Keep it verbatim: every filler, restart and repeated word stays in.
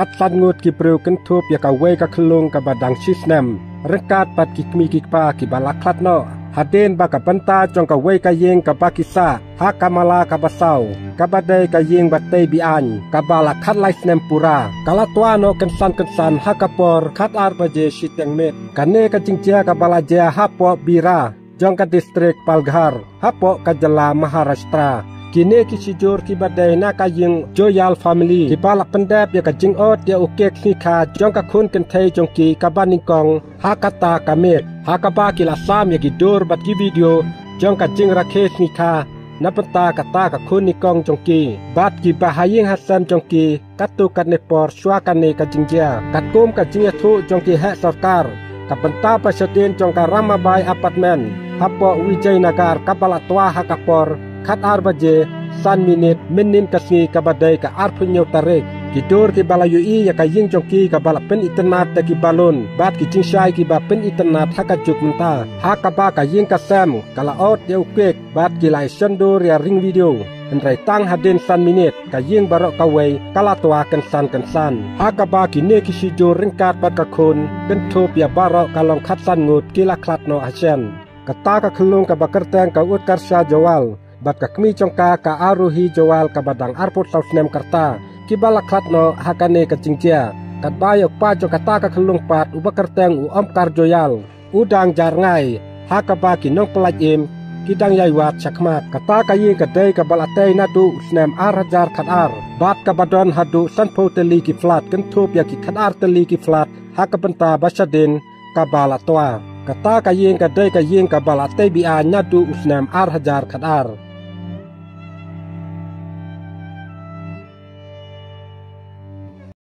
Khatsan ngut ki briew kynthup ïa kawei ka khyllung kaba dang shisnem, ryngkat bad ki kmie ki kpa kiba la khlad noh. Hadien ba ka bynta jong kawei ka ïing kaba ki sah ha ka mala kaba saw, kaba dei ka ïing ba tei be-aiñ, kaba la khatlai snem pura, ka la twa noh kynsan kynsan ha ka por khatar baje shiteng miet. Kane ka jingjia kaba la jia hapoh Bira jong ka distrik Palghar, hapoh ka jylla Maharashtra. Kine ki shijur kiba dei na ka ïing Joyal family kiba la pyndep ïa ka jingod ïa u kek sngikha jong ka khun kynthei jong ki kaba nyngkong ha kata ka miet, ha kaba ki la sam ïa ki dur bad ki video jong ka jingrakhe sngikha na bynta kata ka khun nyngkong jong ki bad kiba ha ïing ha sem jong ki katto katne por shuwa kane ka jingjia. Katkum ka jingïathuh jong ki heh sorkar, ka bynta ba shadien jong ka Ramabai Apartment hapoh Vijaynagar kaba la twa ha ka por khatar baje san minit mynnin ka sngi kaba dei ka arphew hynñiew tarik. Ki dur kiba la ïohi ïa ka ïing jong ki kaba la pynitynnad da ki balloon bad ki jingshai kiba pynitynnad ha ka juk mynta, ha kaba ka ïing ka sem ka la od ïa u kek bad ki la ïasyndur ïa ring video. Hynrei tang hadien san minit ka ïing baroh kawei ka la twa kynsan kynsan, ha kaba kine ki shijur ryngkat bad ka khun kynthup ïa baroh ka long khatsan ngut ki la khlad noh hashen. Kata ka khyllung kaba kyrteng ka Utkarsha Jowal bad ka kmie jong ka ka Arohi Jowal kaba dang arphew saw snem ka rta, kiba la khlad noh ha kane ka jingjia. Katba ïa u kpa jong kata ka khyllung pat uba kyrteng u Omkar Joyal, u dang jar rngai, ha kaba ki nongpyllait im ki dang ïai wad shakhmat. Kata ka ïing ka dei kaba la tei naduh u snem ar hajar khatar bad kaba don haduh sanphew tylli ki flat, kynthup ïa ki khatar tylli ki flat ha ka bynta ba shadien kaba la twa. Kata ka ïing ka dei ka ïing kaba la tei be-aiñ naduh u snem ar hajar khatar.